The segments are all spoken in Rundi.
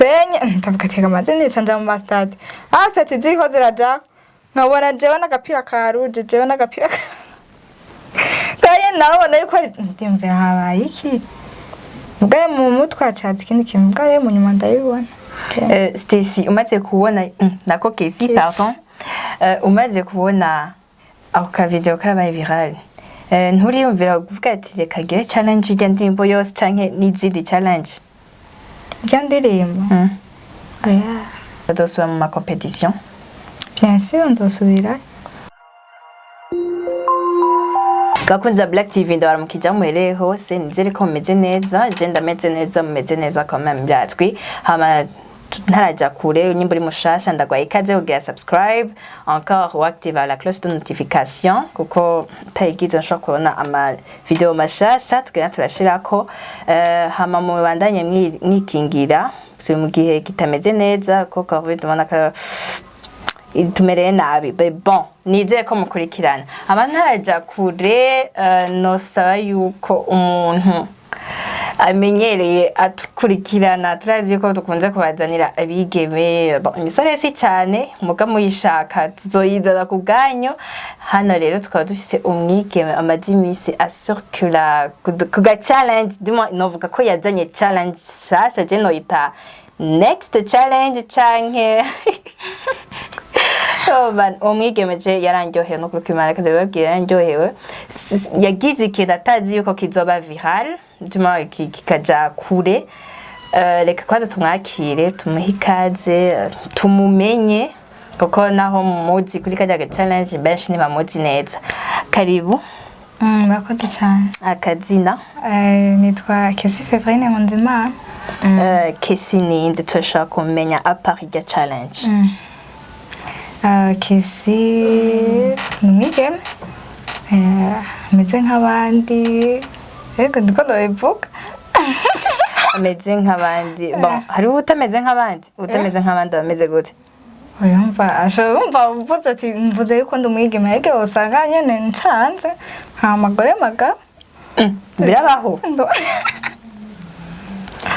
Senye ndavuga ati: "Amaze nica nja mu ma statuts." Ah, statuts ziriko ziraja, nkabona jewe n'agapira ka rouge, jewe n'agapira ka kandi nabona yuko ndiyumvira habaye iki ubwaye mu mutwe, hacaza ikindi kintu ubwaye, mu nyuma ndabibona. Stacy, umaze kubona nako Kesi. Kesi. Pardon. Umaze kubona ako ka video karabaye viral, nturiyumvira kuvuga ati: "Reka ngire challenge irya ndirimbo yose canke n'izindi challenge"? Rya ndirimbo? Oya. Bazosubira mu ma compétition? Bien sûr, nzosubira. Bakunzi ba Black TV, ndabaramukije aho muherereye hose. Nizere ko mumeze neza. Je ndameze neza, mumeze neza quand même, birazwi. Hama ntaraja kure, nyimba uri mushasha, ndagwaye ikaze kugira subscribe, encore uactive la cloche de notification, kuko utayigize nshobora kubona ama video mashasha tugenda turashirako. Hama mubandanye mwikingira, turi mu gihe kitameze neza ko COVID ubona ko tumereye nabi. Mais bon, nizeye ko mukurikirana. Aba ntaraja kure, nosaba yuko umuntu amenyereye atukurikirana, turazi ko dukunze kubazanira abigeme. Bon, imisore si cane, muga muyishaka tuzoyizana ku bwanyu. Hano rero tukaba dufise umwigeme amaze imisi acircula ku ga challenge, du moins novuga ko yazanye challenge shasha. Je noyita next challenge canke. Oh man, umwigeme je yarandyohewe no kuri Imana kandi babwira yarandyohewe. Yagize ikintu atazi yuko kizoba viral, du kikaja kure. Reka kwanza tumwakire, tumuhe ikaze, tumumenye, kuko naho mumuzi kuri karya ga challenge, benshi ntibamuzi neza. Karibu. Murakoze cyane. Akazina? Nitwa Kesi Fevrine Nkunzimana. Kesi ninde? Turashaka kumenya à part irya challenge. Kesi ni umwigeme ameze nk'abandi, yego, ndiko ndabivuga. Ameze nk'abandi. Bon, hariho utameze nk'abandi. Utameze nk'abandi abameze gute? Uyumva ashobora kumva uvuze ati mvuze yuko ndi umwigeme, ariko usanga nyene ncanze nta magore magabo. Birabaho.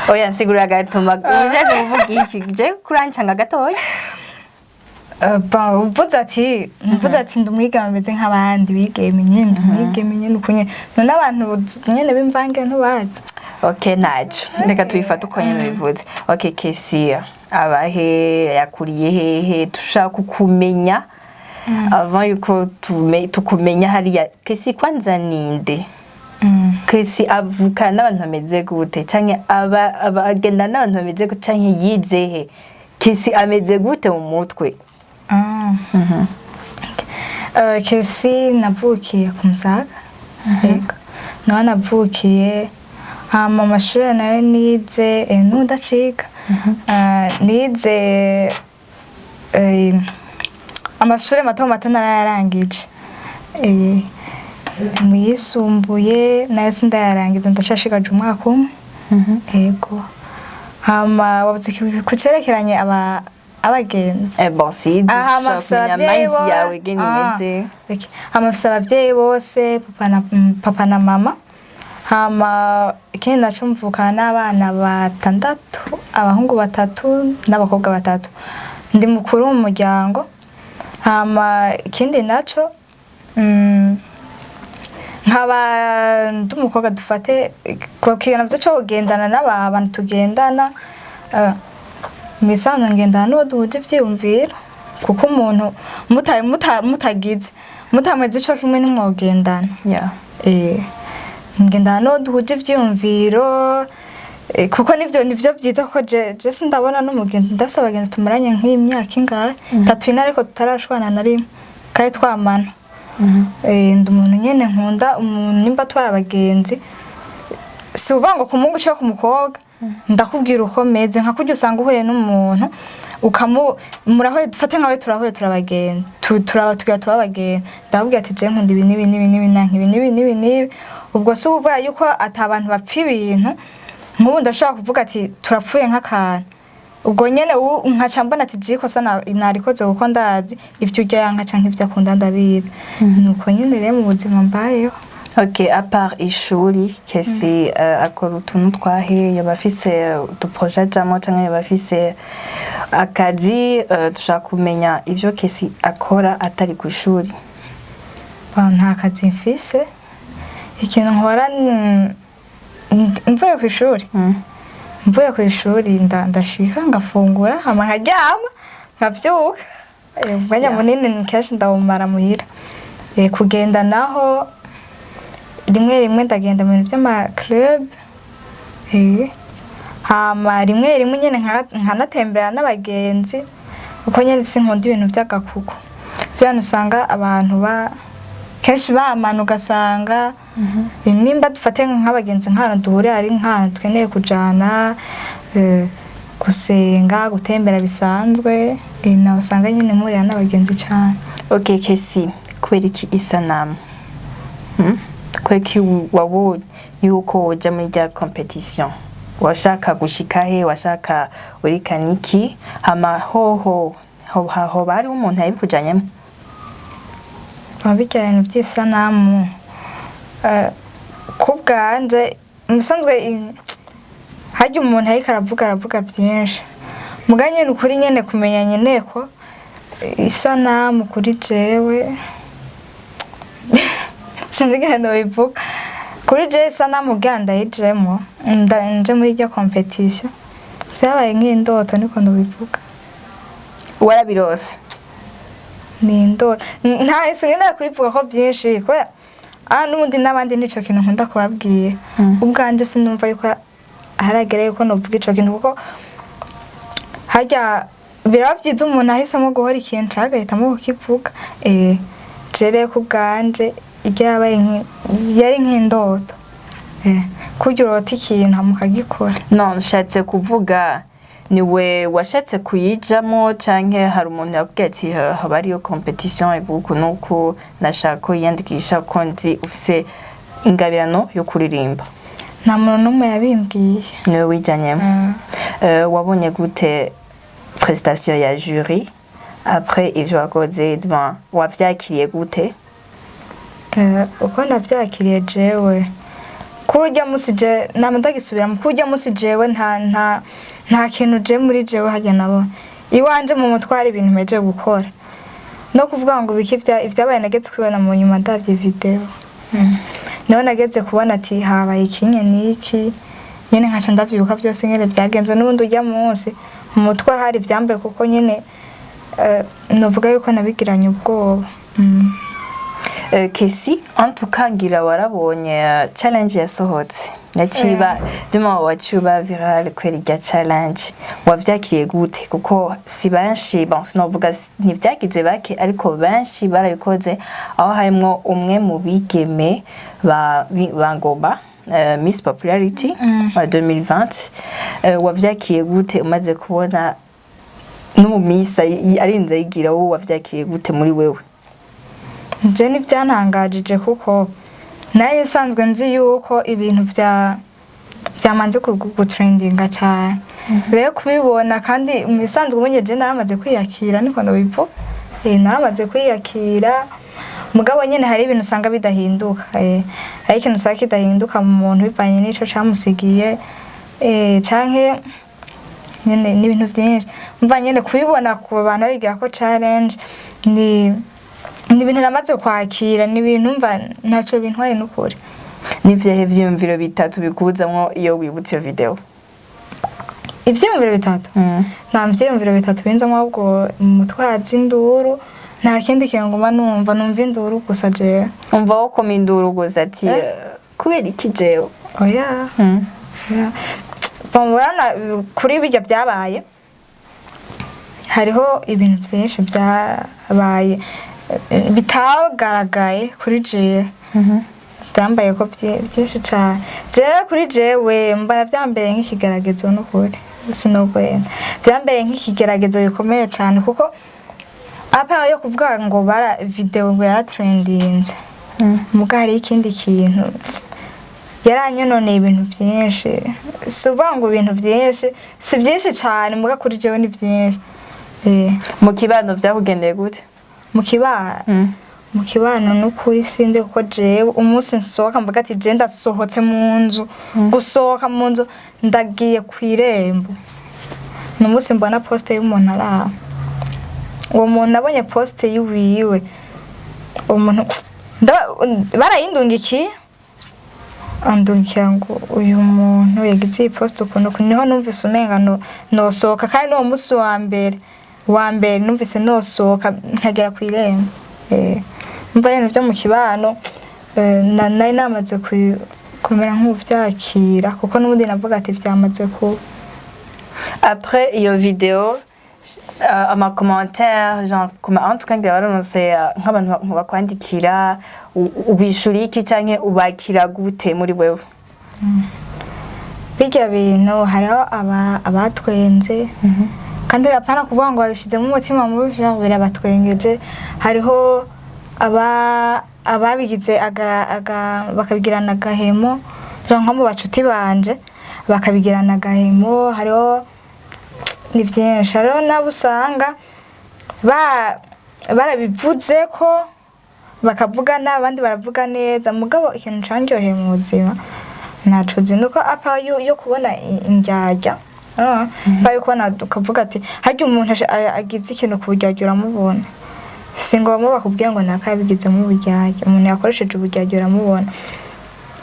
Oya, nsigurira gatuma ushatse kuvuga iki, je kurancanga gatoya. Bon, uvuze ati ndi umwigeme ameze nk'abandi bigeme nyene, ndi umwigeme nyene uko nyene, none abantu nyene b'imvange ntubazi. Ok, ntaco, reka tubifate uko nyene bivuze. Ok, Kesi abahe, yakuriye hehe? Dushaka kukumenya. Avant yuko tukumenya hariya, Kesi kwanza ninde? Kesi avukana n'abantu bameze gute, canke aba agenda n'abantu bameze gute, canke yize he? Kesi ameze gute mu mutwe? Ah. Kesi navukiye ku Musaga, yego, naho navukiye. Hama amashuri nayo nize, n'udacika. Nize amashuri mato mato narayarangije. Mu yisumbuye nayo sindayarangiza, ndacashigaje umwaka umwe, yego. Hama wavuze ku cerekeranye aba abagenzi? Bon, sinzi. Aha, dushobora mafise kumenya abavyeyi mind yawe ingene imeze. Okay. Hama mfise abavyeyi bose, papa na mama. Hama ikindi naco, mvukana n'abana batandatu, abahungu batatu n'abakobwa batatu. Ndi mukuru mu muryango. Hama ikindi naco, nkaba ndi umukobwa. Dufate ku kintu navyo co kugendana n'aba bantu tugendana, mu bisanzwe ngendana n'uwo duhuje ivyiyumviro, kuko umuntu mutagize mutameze ico kimwe ntimwogendana. Ngendana n'uwo duhuje ivyiyumviro, kuko nivyo vyiza, kuko je sindabona n'umugenzi. Ndafise abagenzi tumaranye nk'imyaka ingahe, tatu, ine, ariko tutarashwana na rimwe kandi twamana. Ndi umuntu nyene nkunda umuntu nimba twaye abagenzi, si uvuga ngo ku muhungu cyangwa ku mukobwa, ndakubwira uko meze. Nka kurya usanga uhuye n'umuntu ukamu murahuye, dufate nkawe turahuye, turabagenzi, turaba tugira tuba abagenzi, ndakubwira ati: "Je nkunda ibi n'ibi n'ibi n'ibi, nanka ibi n'ibi n'ibi n'ibi." Ubwo si uvuga yuko ata abantu bapfa ibintu. Nk'ubu ndashobora kuvuga ati turapfuye nk'akantu, ubwo nyene nkaca mbona ati je ikosa narikoze, kuko ndazi ibyo urya yanka canke ibyo akunda, ndabizi. Nuko nyene rero mu buzima mbayeho. Ok, à part ishuri, Kesi akora utuntu twahe? Yoba afise uduprojet ajamwo canke yoba afise akazi? Dushaka kumenya ivyo Kesi akora atari kw'ishuri. Ba, nta kazi mfise. Ikintu nkora mvuye ku ishuri, mvuye ku ishuri ndashika ngafungura, hama nkaryama, nkavyuka. Umwanya munini ni kenshi ndawumara muhira. Kugenda naho rimwe rimwe ndagenda mu bintu vy'ama club, hama rimwe rimwe nyene nkanatembera n'abagenzi, kuko nyene sinkunda ibintu vy'agakuku vyanu usanga abantu ba kenshi bamana, ugasanga nimba dufate nk'abagenzi nk'ahantu duhurira ari nk'ahantu tweneye kujana, gusenga, gutembera bisanzwe, naho usanga nyene mpurira n'abagenzi cane. Ok, Kesi, kubera iki isanamu? Kubera iki wabonye yuko woja muri rya compétition? Washaka gushika he? Washaka werekana iki? Hama hoho hoba hariho umuntu yabikujanyemo? Birya bintu by'isanamu, ku bwanje musanzwe harya umuntu ariko aravuga, aravuga byinshi, muga nyene ukuri nyene kumenya nyene ko isanamu kuri jewe, sinzi ingene nobivuga, kuri jewe isanamu bwa ndayijemwo, nje muri iryo compétition, vyabaye nk'indoto, niko nobivuga. Warabirose? Ni indoto, nta sinkeneye kubivuga ko byinshi kubera n'ubundi n'abandi nico kintu nkunda kubabwira. Ubwanje sinumva yuko haragera yuko novuga ico kintu, kuko harya biraba byiza umuntu ahisemo guhora ikintu canke agahitamo kukivuga. Je rero ku bwanje iryo yabaye yari nk'indoto, kurya urota ikintu hama ukagikora. No nshatse kuvuga, niwe washatse kuyijamo canke hari umuntu yakubwiye ati haba hariyo compétition ivuga uku n'uku, ndashaka ko yiyandikisha ko nzi ufise ingabirano yo kuririmba? Nta muntu n'umwe yabimbwiye. Niwe wijanyemo? Wabonye gute prestation ya jury après ivyo wakoze? Bon, wavyakiriye gute? Uko navyakiriye jewe kuri urya musi, je nama ndagisubiramo, kuri urya musi jewe nta kintu je muri jewe harya nabona iwanje mu mutwe hari ibintu mpejeje gukora no kuvuga ngo biki ivyabaye. Nageze kubibona mu nyuma ndavye vidéo, niho nageze kubona ati habaye ikinye n'iki nyene, nkaca ndavyibuka byose nyene vyagenze. N'ubundi urya munsi mu mutwe hari ivyambaye, kuko nyene novuga yuko nabigiranye ubwoba. Kesi, en tout cas ngira warabonye challenge yasohotse yaciba duma waciba viral kwera irya challenge. Wavyakiriye gute? Kuko si benshi, bon, sinovuga ntivyagize bake, ariko benshi barabikoze, aho harimwo umwe mu bigeme ba Ngoma, Miss Popularity wa 2020. Wavyakiriye gute umaze kubona no mu misa arinze ayigira? Wowe wavyakiriye gute muri wewe? Nje ntibyantangajije, kuko nari nsanzwe nzi yuko ibintu bya byamanze gutrendinga cyane. Rero kubibona, kandi mu bisanzwe ubundi je naramaze kwiyakira, niko ndabivuga, naramaze kwiyakira. Mugabo nyene hari ibintu usanga bidahinduka, hari ikintu usanga kidahinduka mu muntu bivanye n'ico camusigiye, canke nyene n'ibintu byinshi. Mva nyene kubibona ku bantu babigira ko challenge, ni ibintu namaze kwakira, ni ibintu mva ntaco bintwaye n'ukuri. N'ivyahe vyiyumviro bitatu bikuzamwo iyo wibutse iyo vidéo? Ivyiyumviro bitatu? Nta vyiyumviro bitatu binzamwo, ahubwo mu mutwe haza induru, nta kindi kintu nguma numva, numva induru gusa jewe. Umva wo koma induru gusa ati Eh? Kubera iki jewe? Oya. Oya. Bon, urabona kuri bijya byabaye, hariho ibintu byinshi byabaye bitagaragaye kuri jewe, byambaye ko byinshi cane. Jewe kuri jewe mbona byambereye nk'ikigeragezo, n'ukuri sinogwena, byambereye nk'ikigeragezo gikomeye cane, kuko apa yo kuvuga ngo bara vidéo ngo yaratrendinze, muga hariho ikindi kintu yaranyononeye ibintu byinshi. Si uvuga ngo ibintu byinshi, si byinshi cane, muga kuri jewe ni byinshi. Mu kibano vyakugendeye gute? Mu kibano? Mu kibano n'ukuri sinde, kuko jewe umunsi nsohoka mvuga ati je ndasohotse mu nzu, gusohoka mu nzu ndagiye kw'irembo, ni umunsi mbona poste y'umuntu ari aho. Uwo muntu nabonye poste yiwiwe, uwo muntu barayindungikiye, andungikira ngo uyu muntu yagize iyi poste ukuntu uku, niho numvise umenga no nosohoka. Kandi n'uwo munsi wa mbere numvise nosohoka nkagera ku irembo. Umva, ibintu byo mu kibano, nari namaze kumera nk'uvyakira, kuko n'ubundi navuga ati vyamaze kuba. Après iyo video, ama commentaire, genre kuma, en tout cas ngira baronse nk'abantu bakwandikira, ubishura iki canke ubakira gute muri wewe? Birya bintu hariho abatwenze, kandi apana kuvuga ngo babishizemo umutima mubi, genre birabatwengeje. Hariho ababigize aga bakabigirana agahemo, genre nko mu bacuti banje bakabigirana agahemo. Hariho ni byinshi, hariho n'abo usanga barabivuze ko bakavuga n'abandi baravuga neza. Mugabo ikintu candyoheye mu buzima ntaco nzi, nuko apa yo kubona indyarya, apa yo kubona ukavuga ati harya umuntu agize ikintu ku buryarya uramubona. Si ngombwa bakubwira ngo naka yabigizemo uburyarya, umuntu yakoresheje uburyarya uramubona.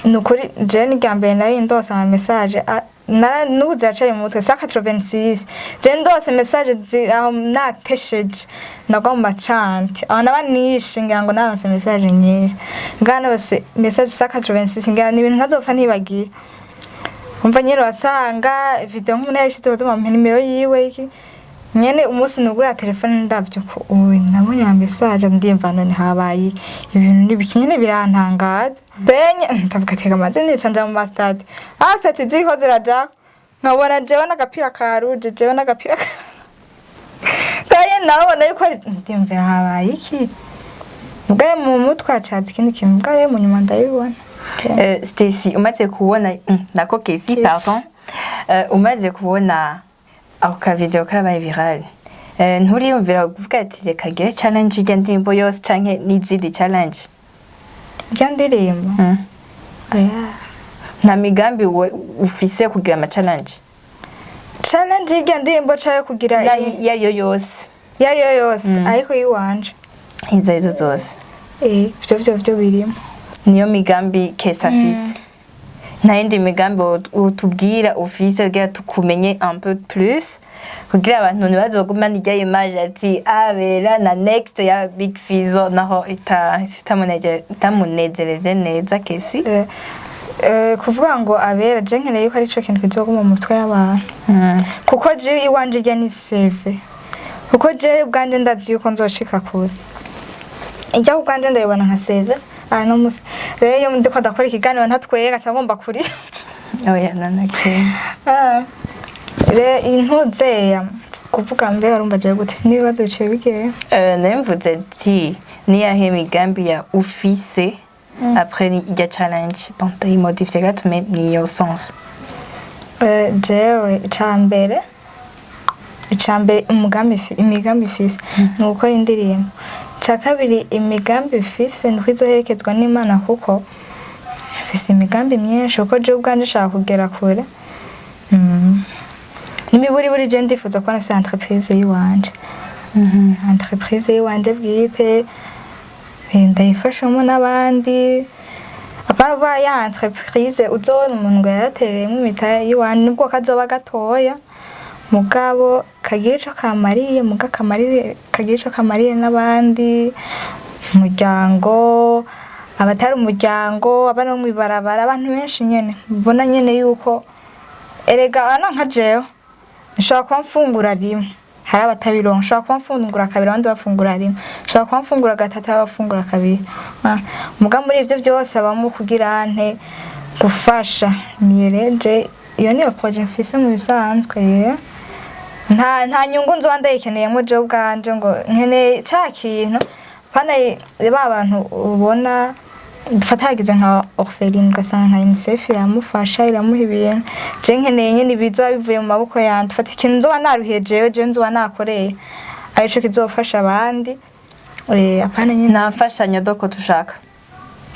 Ni ukuri, jewe ni irya mbere nari ndose ama message n'ubu ziracari mu mutwe, 186. Je ndose message aho natesheje nagwa mu macanti, aho naba nishe ngira ngo naronse message nyinshi, ngira narose message 186, ngira ni ibintu ntazopfa ntibagiye. Umva nyene, wasanga video nk'umuntu yayishizeho zompa nimero yiwe iki nyene. Umunsi nugura telefone ndavyo ko ubu nabonye ama message, ndimva none habaye ibintu n'ibiki nyene, birantangaza. Denye ndavuga ati amaze nica nja mu ma statuts, ah, statuts ziriko ziraja, nkabona jewe n'agapira ka rouge, jewe n'agapira ka kandi nabona yuko ndimvira habaye iki. Mugabo mu mutwe hacaza ikindi kintu, mugabo mu nyuma ndabibona. Stacy, umaze kubona nako Kesi, Kesi. Pardon. Umaze kubona ako ka video karabaye viral, nturiyumvira kuvuga ati reka ngire challenge irya ndirimbo yose canke n'izindi challenge? Rya ndirimbo? Oya. Nta migambi ufise kugira ama challenge? Challenge y'irya ndirimbo cayo kugira Iyo ariyo yose. Iyo ariyo yose, ariko yiwanje. Izo arizo zose. Ivyo birimo. Niyo migambi Kesi afise? Nta yindi migambi utubwira ufise kugira tukumenye un peu plus, kugira abantu ntibazogumane irya image ati abera na next ya Big Fizzo, naho itamunezereje neza Kesi? Kuvuga ngo abera, je nkeneye yuko arico kintu kizoguma mu mutwe y'abantu, kuko je iwanje irya ni CV, kuko je ubwanje ndazi yuko nzoshika kure. Ijya ubwanje ndayibona nka CV. Ah, no musi rero iyo ndiko ndakora ikiganiro ntatwereka cyangwa ngomba kurira. Oya, nanake. Ah, re intuzeya kuvuga mbe warumva je gute n'ibibazo biciye bigera? Narimvuze ati niyahe migambi ya ufise après irya challenge? Bon, ndayimodifiye gato, mais niyo sens. Jewe icambere imigambi ifise ni ugukora indirimbo. Ica kabiri, imigambi ifise ni uko izoherekezwa n'Imana, kuko mfise imigambi myinshi, kuko jewe ubwanje nshaka kugera kure. N'imiburiburi je ndifuza kubona mfise entreprise yiwanje, entreprise yiwanje bwite, ndayifashamo n'abandi. Apana kuvuga ya entreprise uzobona umuntu ngo yaratereyemo imitahe yiwanje, nubwo kazoba gatoya, mugabo kagira ico kamariye, muga kamarire kagira ico kamariye n'abandi, umuryango, abatari umuryango, abana bo mw'ibarabara, abantu benshi nyene mbona nyene yuko erega ana nka jewe nshobora kuba mfungura rimwe, hari abatabironka. Nshobora kuba mfungura kabiri, abandi bafungura rimwe. Nshobora kuba mfungura gatatu, abandi bafungura kabiri. Ah, muga muri ivyo byose habamo kugira nte gufasha. Niyereje iyo niyo projet mfise mu bisanzwe. Nta nyungu nzoba ndayikeneyemo jewe ubwanje, ngo nkeneye ca kintu pana ba bantu ubona dufata hagize nka orpheline, ugasanga nka UNICEF iramufasha, iramuha ibintu. Je nkeneye nyene ibizoba bivuye mu maboko yanje, fata ikintu nzoba naruhiye jewe, je nzoba nakoreye, arico kizofasha abandi. Apana nyine. Nta mfashanyo doko tushaka.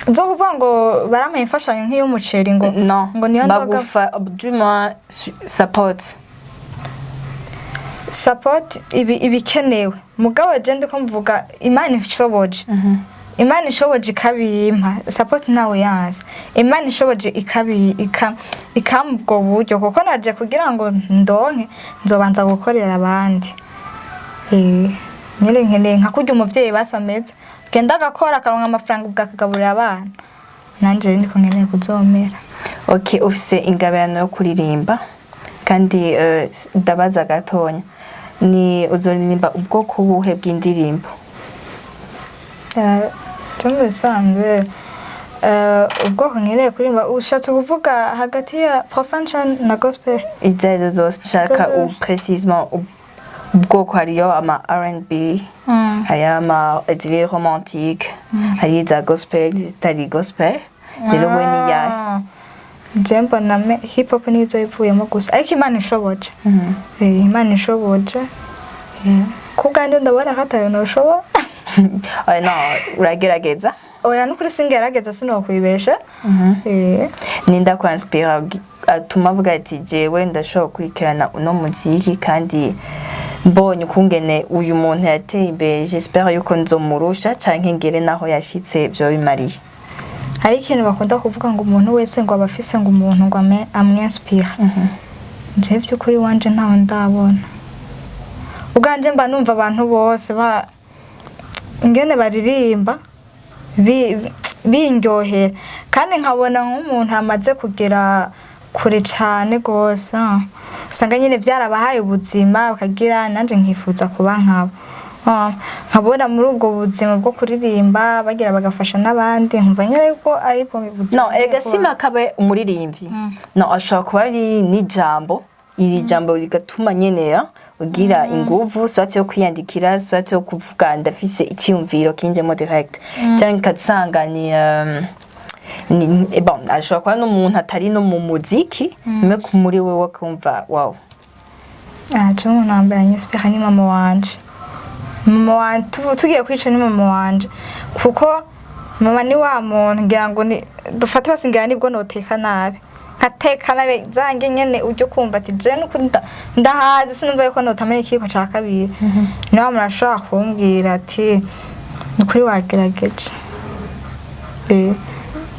Zo kuvuga ngo barampaye imfashanyo nk'iy'umuceri ngo No. ngo niyo nzoga. Bagufa du moins support. Support ibi ibikenewe, mugabo je ndiko mvuga Imana ishoboje, Imana ishoboje ikabimpa support, ntawe yanse. Imana ishoboje ikabi ika ikampa ubwo buryo, kuko naje kugira ngo ndonke nzobanza gukorera abandi. Nyine nkeneye nka kurya umuvyeyi basameze genda agakora akaronka amafaranga ubwo akagaburira abana, nanje rero niko nkeneye kuzomera. Okay, ufise ingabirano yo kuririmba kandi ndabaza gatonya, ni uzoririmba ubwoko buhe bw'indirimbo? Je mu bisanzwe ubwoko nkeneye kuririmba, ushatse kuvuga hagati ya profane na gospel? Izo arizo zose nshaka. Izo- Précisément ubwoko, hariyo ama R&B, hariyo ama ziri romantique, hariyo iza gospel, zitari gospel. Rero we ni yahe? Ah, je mbona hip hop nizo ivuyemo gusa, ariko Imana ishoboje. Imana ishoboje. Ku bwanjye ndabona ko atayo noshobora. Oya, no uragerageza. Oya, nukuri singerageza, sinokwibesha. Ninda kwanspira atuma avuga ati jewe ndashobora gukurikirana uno muziki kandi mbonye ukungene uyu muntu yateye imbere, j'espère yuko nzomurusha canke ngere naho yashitse, vyo bimariye? Hari ikintu bakunda kuvuga ngo umuntu wese ngo aba afise ngo umuntu ngo amwinspire. Jewe by'ukuri wanje ntawe ndabona. Ubwanje mba numva abantu bose ba ingene baririmba bindyohera, kandi nkabona nk'umuntu amaze kugera kure cane gose, usanga nyine byarabahaye ubuzima bakagira, nanje nkifuza kuba nkabo. Nkabona muri ubwo buzima bwo kuririmba bagira bagafasha n'abandi, nkumva nyine ko ari bwo buzima No, erega ngiye sima akabe umuririmbyi, no ashobora kuba ari n'ijambo, iri jambo rigatuma nyene ugira inguvu, soit yo kwiyandikira, soit yo kuvuga ndafise icyiyumviro kinjemo direct, cyangwa ikasanga ni bon, ashobora kuba n'umuntu atari no mu muziki, mais muri wewe kumva wow. Ah, jewe umuntu wa mbere anyinspira ni mama wanje. Mama wanje, tugiye kwica ni mama wanje, kuko mama ni wa muntu ngira ngo ni dufate basi ngira nibwo noteka nabi, nkateka nabi zange nyene ujye kumva ati je nukuri ndahaze, sinumva yuko notamenya ikiyiko ca kabiri, ni wa muntu ashobora kumbwira ati nukuri wagerageje.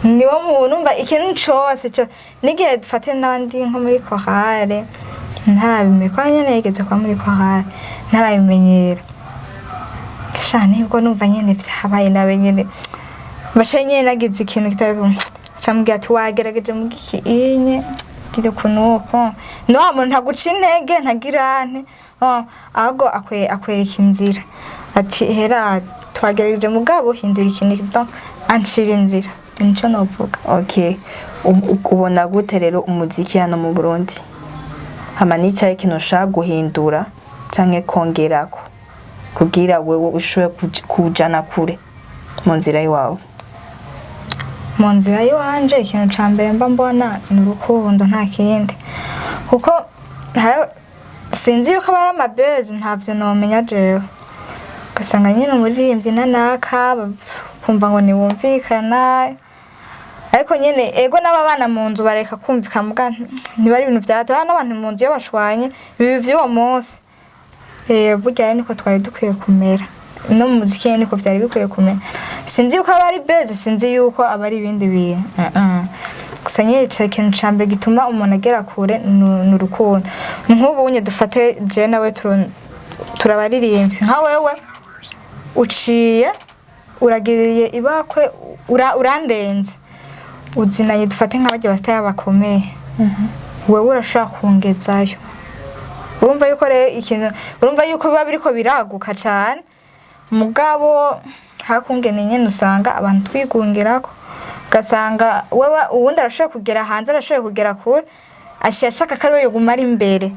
Niwo muntu umva ikintu cose cyo n'igihe dufate n'abandi nko muri chorale ntarabimenya, ko nyene yigeze kuba muri chorale ntarabimenyera sha, nibwo numva nyene vyabaye nabe nyene basha nyene nagize ikintu kitari, camubwira ati wagerageje mu giki inye gira ukuntu uko, ni wa muntu ntaguca intege, ntagira nte, oh, ahubwo akwereka inzira ati hera twagerageje mugabo hindura ikintu, donc ancira inzira, nico novuga. Okay. Ubona gute rero umuziki hano mu Burundi, hama nicaye ikintu ushaka guhindura canke kongerako kugira wewe ushobore kujana kure mu nzira y'iwawe? Mu nzira y'iwanje, ikintu ca mbere mba mbona ni urukundo, nta kindi, kuko sinzi yuko aba ari amabezi, ntavyo nomenya jewe. Ugasanga nyine umuririmbyi nanaka kumva ngo ntiwumvikana, ariko nyine ego n'ababana mu nzu bareka kumvikana, muga ntibari ibintu vyataba n'abantu mu nzu iyo bashwanye biba ivy'uwo munsi. Burya rero niko twari dukwiye kumera, no mu muziki nyene niko vyari bikwiye kumera. Sinzi yuko aba ari beze, sinzi yuko aba ari ibindi bintu. Gusa nyine ico kintu ca mbere gituma umuntu agera kure ni urukundo. Nk'ubu unye dufate je nawe turabaririmbyi, nka wewe uciye uragiriye ibakwe urandenze uzinanye, dufate nk'abarya basitaya bakomeye, wewe urashobora kungezayo. Urumva yuko rero ikintu, urumva yuko biba biriko biraguka cane, mugabo hakungene nyene usanga abantu twigungirako, ugasanga wewe uwundi arashoboye kugera hanze, arashoboye kugera kure, aciye ashaka ko ari we yoguma ari imbere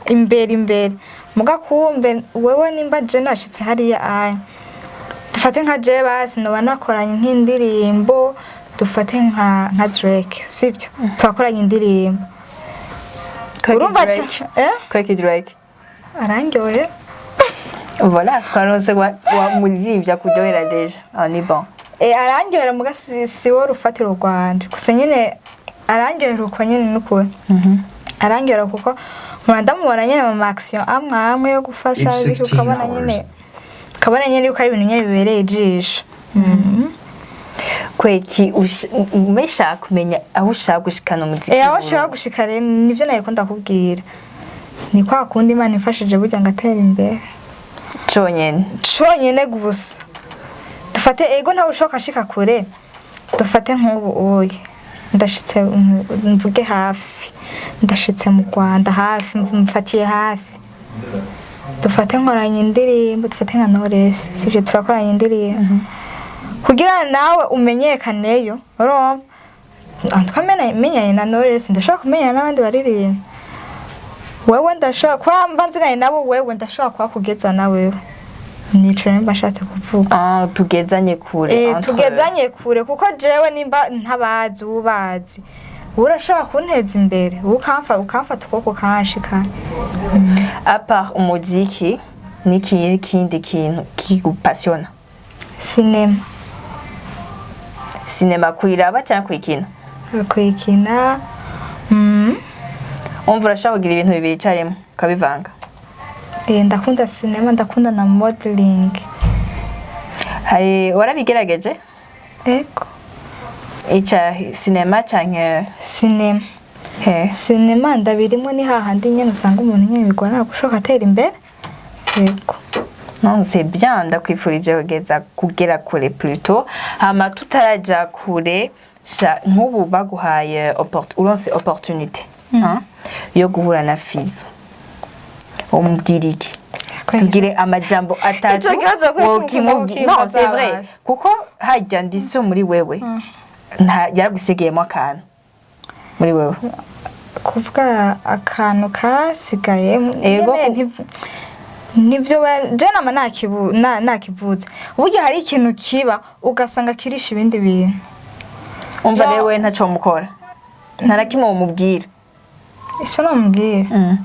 imbere imbere, muga kumbe wewe nimba je nashitse hariya aya, dufate nka je basi noba nakoranye nk'indirimbo, dufate nka Drake, sibyo, twakoranye indirimbo. Urumva Drake. Eh? Kweki Drake? Arandyohe. Voilà, twaronse wa muririmbyi akuryohera déjà. Ah, ni bon. Arandyohera muga si wo rufatiro rwanje gusa, nyine arandyohera uko nyine, n'ukuri arandyohera, kuko mpora ndamubona nyine mu ma action amwe amwe yo gufasha. It's Bityo 16 ukabona hours. nyine, ukabona nyine yuko ari ibintu nyine bibereye ijisho. Kweki umeshaka kumenya aho ushaka gushikana umuziki Aho w'Uburundi? nshaka gushika rero, nibyo nawe ndakubwira, ni kwa kundi Imana imfashije burya ngatera imbere. Conyene? Conyene gusa. Dufate, ego, ntawe ushoka ashika kure. Dufate nk'ubu uye ndashitse, mvuge hafi, ndashitse mu Rwanda hafi, mfatiye hafi, dufate nkoranye indirimbo, dufate nka Knowless, sivyo? Turakoranye indirimbo kugira nawe umenyekaneyo, urumva? En tout cas, menyanye na Knowless, ndashobora kumenyana n'abandi baririmba. Wewe ndashobora kuba mba nzinanye nabo, wewe ndashobora kuba kugeza na wewe. Nico rero mba nshatse kuvuga. Ah, tugezanye kure. Tugezanye kure, kuko jewe nimba ntabazi, ubazi urashobora kunteza imbere, ukamfata ukuboko ukanshikana. À part umuziki, niki kindi kintu kigupassiona? Sinema. Sinema kuyiraba cyangwa kuyikina? Kuyikina. Umva, urashobora kugira ibintu bibiri icyarimwe ukabivanga? Ndakunda sinema, ndakunda na modeling. Hari warabigerageje? Ego. Ica sinema canke? Sinema. He? Sinema ndabirimo, ni hahandi nyene usanga umuntu nyene bigorana gushoka atera imbere, yego. Non, c'est bien, ndakwifurije kugeza kugera kure plutôt. Hama tutaraja kure, sha nk'ubu baguhaye uronse opportunité, hein, yo guhura na Fizo, umubwira iki? Tubwire amajambo atatu. Ico kibazo kuri wokimubwira. mukunda Non, c'est vrai, kukibaza. Kuko harya ndisiyo muri wewe nta yaragusigiyemo akantu muri wewe. Kuvuga akantu kasigaye Ego. nyene nibyo je nama nakivuze, burya hari ikintu kiba ugasanga kirisha ibindi bintu. Umva, No. rero we ntaco mukora, nta na kimwe womubwira? Ico namubwira,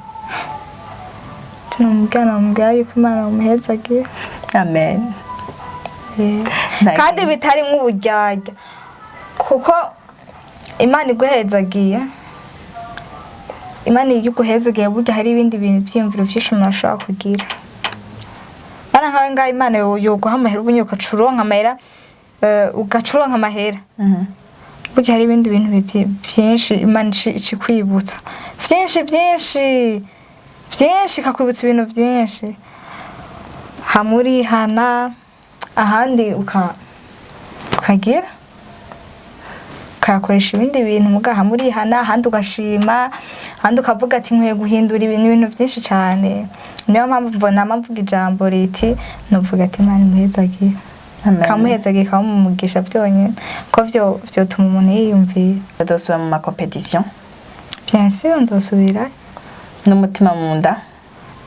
ico namubwira yuko Imana yamuhezagiye. Amen. Nta Kandi kindi. bitarimwo uburyarya, kuko Imana iguhezagiye, Imana iyo iguhezagiye, burya hari ibindi bintu vyiyumviro vyinshi umuntu ashobora kugira. Bana nkawe ngaho, Imana yoguha amahera ubu nyene, ugaca uronka amahera, ugaca uronka amahera, burya hari ibindi bintu vyinshi Imana ica ikwibutsa vyinshi vyinshi vyinshi, ikakwibutsa ibintu vyinshi, hamwe urihana, ahandi ukagira ukayakoresha ibindi bintu. Muga hamwe urihana, ahandi ugashima, ahandi ukavuga ati nkwiye guhindura ibintu, ibintu byinshi cyane. Niyo mpamvu mbona mvuga ijambo riti nuvuga ati Imana imuhezagire. Amen. Kamuhezagiye, kamuumugisha byonyine, ko vyo vyotuma umuntu yiyumvira. Badosubira mu ma compétition? Bien sûr, nzosubira. N'umutima mu nda?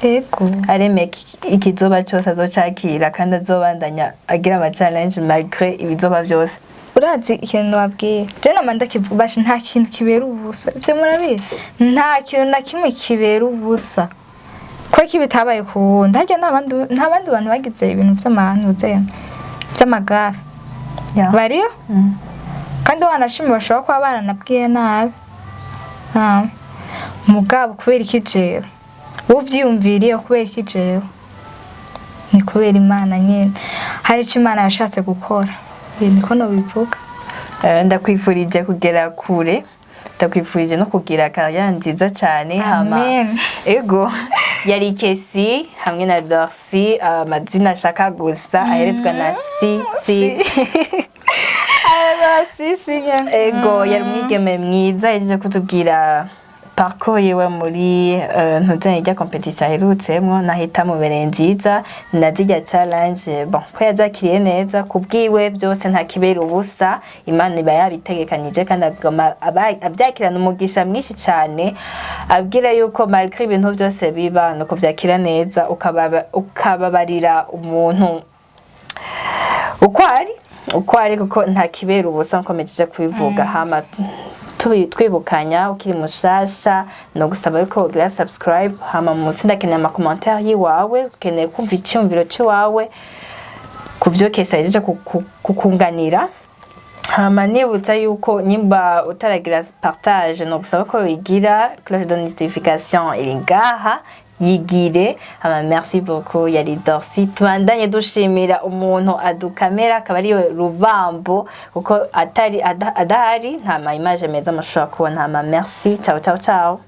Ego. Aremeye ikizoba cyose azocakira, kandi azobandanya agira ama challenge malgré ibizoba byose. Urazi ikintu wabwiye, je nama ndakivubasha, nta kintu kibera ubusa. Ivyo murabizi, nta kintu na kimwe kibera ubusa. Ko bitabaye ku wundi, harya nta bandi bantu bagize ibintu vy'amanuze vy'amagare bariyo? Kandi wanashimye, bashobora kuba baranabwiye nabi. Ah. Mugabo kubera iki jewe uvyiyumviriye? Kubera iki jewe? Ni kubera Imana nyene, hari ico Imana yashatse gukora. Niko nobivuga. Ndakwifurije kugera kure, ndakwifurije no kugira carrière nziza cyane. Hama Amen. ego, yari Kesi hamwe na Dorcy, amazina ashaka gusa aherezwa na si si. Aba si si nyene. Ego, yari umwigeme mwiza, yaje kutubwira parcours yiwe muri ntuzanye rya compétition aherutsemwo, nahita mubereye nziza na zirya challenge, bon, ko yazakiriye neza. Kubwiwe byose nta kibera ubusa, Imana iba yabitegekanije, kandi aguma avyakirana umugisha mwinshi cyane, abwira yuko malgré ibintu byose biba, nuko vyakira neza, ukababarira umuntu uko ari, uko ari, kuko nta kibera ubusa nkomejeje kubivuga. Hama Twibukanya ukiri mushasha, no gusaba yuko ugira subscribe. Hama munsi ndakeneye ama commentaire yiwawe, ukeneye kumva icyumviro cy'iwawe ku byo Kesa yajeje kukunganira. Hama nibutsa yuko nimba utaragira partage, no gusaba ko wigira cloche de notification iri ngaha, yigire. Hama merci beaucoup, yari Dorcy. Tubandanye dushimira umuntu adukamera, akaba ariyo Rubambo, kuko atari adahari nta ma image meza mushobora kubona. Hama merci, ciao ciao ciao.